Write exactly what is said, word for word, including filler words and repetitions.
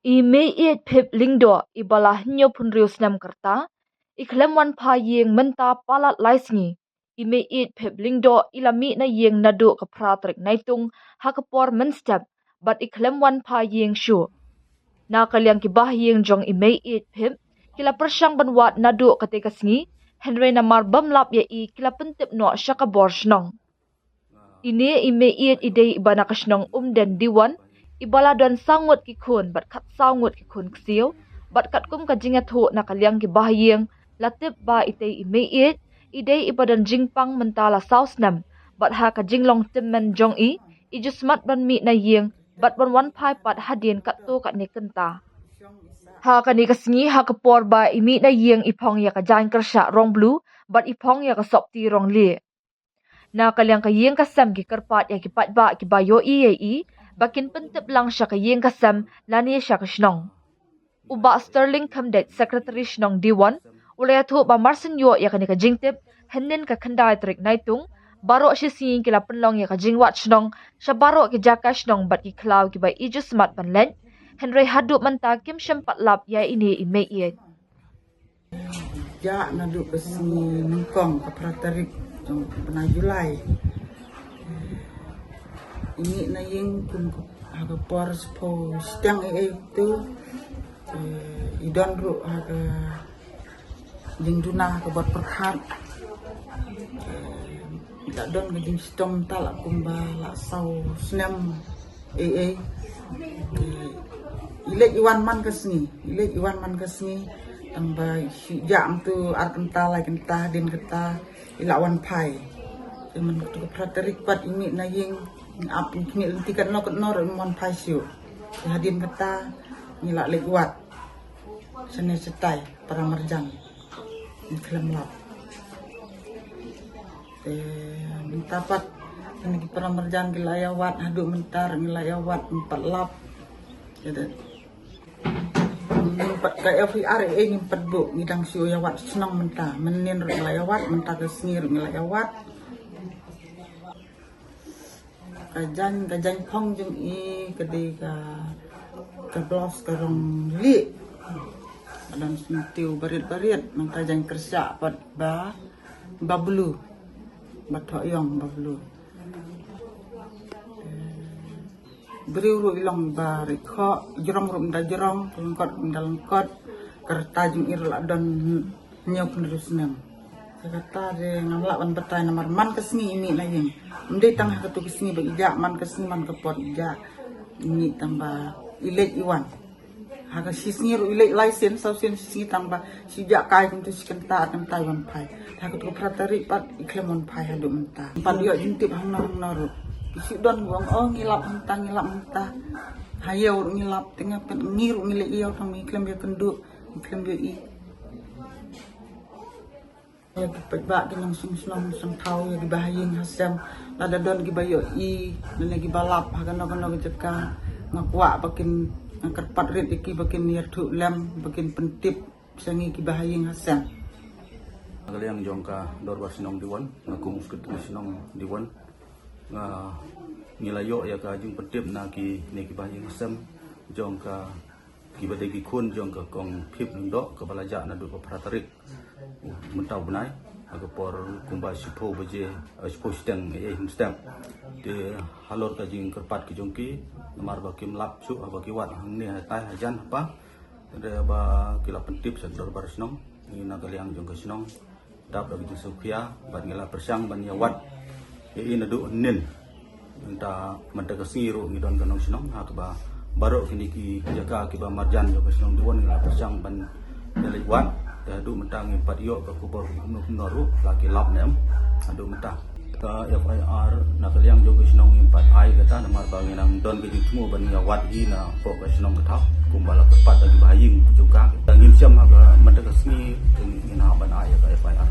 I Meiieit Phip Lyngdoh, i ba la hynñiewphew hynriew snem ka rta, i khlem wan phai ïing mynta palat lai sngi. I Meiieit Phip Lyngdoh i la mih na ïing naduh ka phra tarik Naitung ha ka por mynstep, bad i khlem wan phai ïing shuh. Na ka liang ki bahaïing jong i Meiieit Phip, ki la pyrshang ban wad naduh katei ka sngi, hynrei namar bym lap ïa i, ki la pyntip noh sha ka bor shnong. Ine i Meiieit i dei i ba na ka shnong Umden Diwon, i ba la don saw ngut ki khun bad khatsaw ngut ki khun ksiew, bad katkum ka jingïathuh na ka liang ki bahaïing, la tip ba itei i Meiieit i dei i ba don jingpang mynta la saw snem, bad ha ka jinglong tymmen jong i, i ju smat ban mih na ïing bad ban wan phai pat hadien katto katne kynta. Ha kane ka sngi, ha ka por ba i mih na ïing, i phong ïa ka jaiñ kyrshah rong blue bad i phong ïa ka sopti rong lieh. Na ka liang ka ïing ka sem, ki kyrpad ïa ki paidbah ki ba ïohi ïa i ba kin pyntip lang sha ka ïing ka sem lane sha ka shnong. U Bah Sterling Khymdeit, Secretary Shnong Diwon, u la ïathuh ba mar syn ïoh ïa kane ka jingtip, hynnin ka khyndai tarik Naitung, baroh shi sngi ki la pynlong ïa ka jingwad shnong sha baroh ki jaka shnong bad ki khlaw ki ba i ju smat ban leit, hynrei haduh mynta kim shym pat lap ïa ine i Meiieit. Jah naduh ka sngi nyngkong, ka phra tarik jong u bnai July. I mih na ïing kum ka, ha ka por shiphew shiteng eiei tu. Eh, i don ruh ha ka jingduna ha ka bor pyrkhat. Eh, i la don ka jingshitom mynta la kumba la saw snem eiei. Eh, i leit i wan man ka sngi, i leit i wan man ka sngi. Tang ba shu jah hangtu ar kynta, lai kynta, hadien kata i la wan phai. Te mynta ka phra tarik pat i mih na ïing, ap, i khmih lynti katno katno ruh im wan phai shuh. Te hadien kata ngi la leit wad shane shatai, para marjan. Ngi khlem lap. Te mynta pat kine ki para marjan ki la ïa wad, haduh mynta ruh ngi la ïa wad, ngim pat lap. Te ngim pat, ka FIR eiei ngim pat buh, ngi dang shu ïa wad shnong mynta. Mynnin ruh ngi la ïa wad, mynta ka sngi ruh ngi la ïa wad. Ka jaiñ, ka jaiñ phong jong i ka dei ka, ka blouse ka rong lieh. Ka don sngewtiew barit barit, nangta jaiñ kyrshah pat ba, ba blue. Ba thoh ïong ba blue. Briew ruh i long ba rit khoh, jrong ruh ym da jrong, lyngkot ym da lyngkot, ka rta jong i ruh la don hynñiew phew hynriew snem. Te kata de ngam lah ban batai namar man ka sngi i mih na ïing. Ym dei tang ha katu ka sngi ba i jah, man ka sngi man ka por i jah. I mih tang ba i leit i wan. Ha ka shi sngi ruh i leit lai sien, saw sien shi sngi tang ba shi jah kai kumtu shi kynta ar kynta i wan phai. Te ha katu ka phra tarik pat i khlem wan phai haduh mynta. Ngim pat ïoh jingtip hangno hangno ruh. Ki shu don ki ong, oh ngi lap hangta, ngi lap hangta. Ha ïew ruh ngi lap, te nga pyn, ngi ruh ngi leit ïew tang ngi khlem ïakynduh, ngi khlem ïohi. Ïa ki paidbah ki nongshong shnong shong thaw, ïa ki bahaïing hasem, lada don ki ba ïohi lane ki ba lap ha kano kano ka jaka, nga kwah ba kin, nga kyrpad rit ïa ki ba kin ïathuh lem, ba kin pyntip sha ngi ki bahaïing hasem. Na ka liang jong ka Dorbar Shnong Diwon, nga kum u Secretary Shnong Diwon, nga, ngi la ïoh ïa ka jingpyntip na kine ki bahaïing hasem jong ka, ki ba dei ki khun jong ka Kong Phip Lyngdoh, ka ba la jah naduh ka phra tarik. Mynta u bnai, ha ka por kumba shiphew baje, eh, shiphew shiteng, eh, mynstep. Te halor ka jingkyrpad ki jong ki, namar ba kim lap shuh haba ki wad hangne hatai hajan hapa. Te ba ki la pyntip sha ka Dorbar Shnong, ngi na ka liang jong ka shnong, dap da ka jingsngewkhia bad ngi la pyrshang ban ïa wad ïa i naduh hynnin. Mynta, mynta ka sngi ruh ngi don ka nongshnong ha kaba baroh kine ki jaka kiba marjan jong ka shnong Diwon ngi la pyrshang ban ïa leit wad. Te haduh mynta ngim pat ïoh ka khubor kumno kumno ruh la ki lap ne em haduh mynta. Ka FIR na ka liang jong ka shnong ngim pat ai kata namar ba ngi nang don ka jingthmu ban ïa wad hi na pok ka shnong ka thaw kumba la kyrpad da ki bahaïing jong ka. Te ngin shem ha ka mynta ka sngi ngin hap ban ai ïa ka FIR.